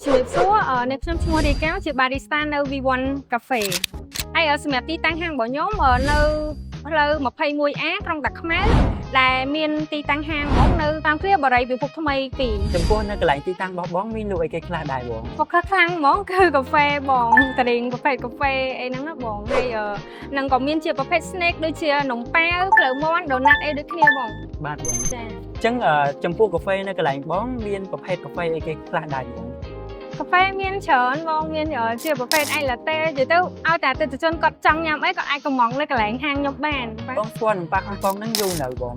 ជំរាបសួរអ្នកខ្ញុំឈ្មោះរីកែវជា barista នៅ V1 Cafe ហើយសម្រាប់ទីតាំងហាងរបស់ខ្ញុំនៅផ្លូវ 21A ក្រុងតាខ្មៅដែលមានទីតាំងហាងហ្មងនៅតាមទ្វារបរិយពិភពថ្មី2 ចំពោះនៅកន្លែងទីតាំងរបស់បងមានលក់អីគេខ្លះដែរបង បុគ្គលខ្លាំងហ្មងគឺកាហ្វេបង drink ប្រភេទកាហ្វេអីហ្នឹងណាបងហើយនឹងក៏មានជាប្រភេទ snack ដូចជានំប៉ាវភ្លៅមាន់ដូណាត់អីដូចគ្នាបង បាទបង ចា៎ អញ្ចឹងចំពោះកាហ្វេនៅកន្លែងបងមានប្រភេទកាហ្វេអីគេខ្លះដែរបង កាហ្វេមានច្រើនបងមានជាប្រភេទ ice latte និយាយទៅឲ្យតែអតិថិជនគាត់ចង់ញ៉ាំអីគាត់អាចកម្ម៉ង់នៅកន្លែងហាងខ្ញុំបានបាទ បងស្គាល់នំប៉ាវហុងកុងហ្នឹងយូរនៅបង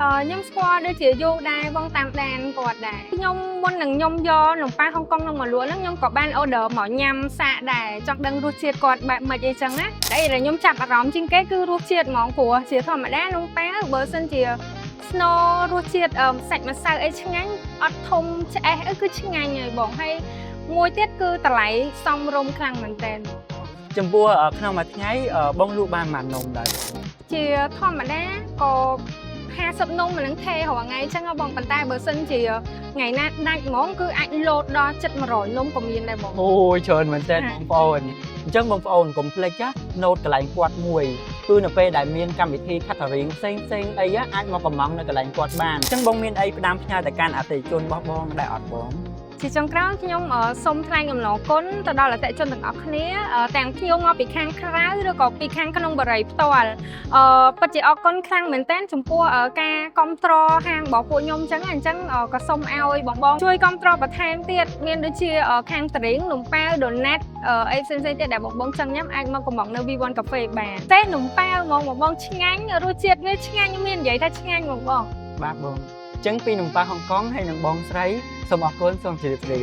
ខ្ញុំស្គាល់ដូចជាយូរដែរបងតាមដានគាត់ដែរខ្ញុំមុននឹងខ្ញុំយកនំប៉ាវហុងកុងនឹងមកលក់ហ្នឹងខ្ញុំក៏បាន order មកញ៉ាំសាកដែរចង់ដឹងរសជាតិគាត់បែបម៉េចអីចឹងណាតែអីដែលខ្ញុំចាប់អារម្មណ៍ជាងគេគឺរសជាតិហ្មងព្រោះជាធម្មតានំប៉ាវបើសិនជា ស្នូរសជាតិសាច់ម្សៅអីឆ្ងាញ់អត់ធំឆ្អេះអីគឺឆ្ងាញ់ហើយបងហើយមួយទៀតគឺតម្លៃសមរម្យខ្លាំងមែនតើ ចំពោះក្នុងមួយថ្ងៃបងលក់បានប៉ុន្មាននំដែរបង ជាធម្មតាក៏50នំអាហ្នឹងថេរាល់ថ្ងៃអញ្ចឹងហ៎បងប៉ុន្តែបើសិនជាថ្ងៃណាដាច់ហ្មងគឺអាចលោតដល់ជិត100នំក៏មានដែរបង អូយច្រើនមែនតើបងប្អូនអញ្ចឹងបងប្អូនកុំភ្លេចណា note កន្លែងគាត់មួយគឺនៅពេលដែលមានកម្មវិធី catering ផ្សេងផ្សេងអីអាចមកកម្ម៉ង់នៅកន្លែងគាត់បានអញ្ចឹងបងមានអីផ្ដាំផ្ញើទៅកាន់អតិថិជនរបស់បងដែរអត់បង ជាចុងក្រោយខ្ញុំសូមថ្លែងអំណរគុណទៅដល់អតិថិជនទាំងអស់គ្នាទាំងភ្ញៀវមកពីខាងក្រៅឬក៏ពីខាងក្នុងបរិយាផ្ទាល់ពិតជាអរគុណខ្លាំងមែនទែនចំពោះការគ្រប់គ្រងហាងរបស់ពួកខ្ញុំអញ្ចឹងអញ្ចឹងក៏សូមឲ្យបងៗជួយគ្រប់គ្រងបន្ថែមទៀតមានដូចជាខាង drink នំប៉ាវដូណាត់អីផ្សេងៗទៀតដែលបងៗចង់ញ៉ាំអាចមកកម្ម៉ង់នៅ V1 Cafe បានតែនំប៉ាវហ្មងបងៗឆ្ងាញ់រសជាតិវាឆ្ងាញ់មាននិយាយថាឆ្ងាញ់ហ្មងបង បាទបងអញ្ចឹងពីនំប៉ាវហុងកុងហើយនិងបងស្រីសូមអរគុណសូមជម្រាបលា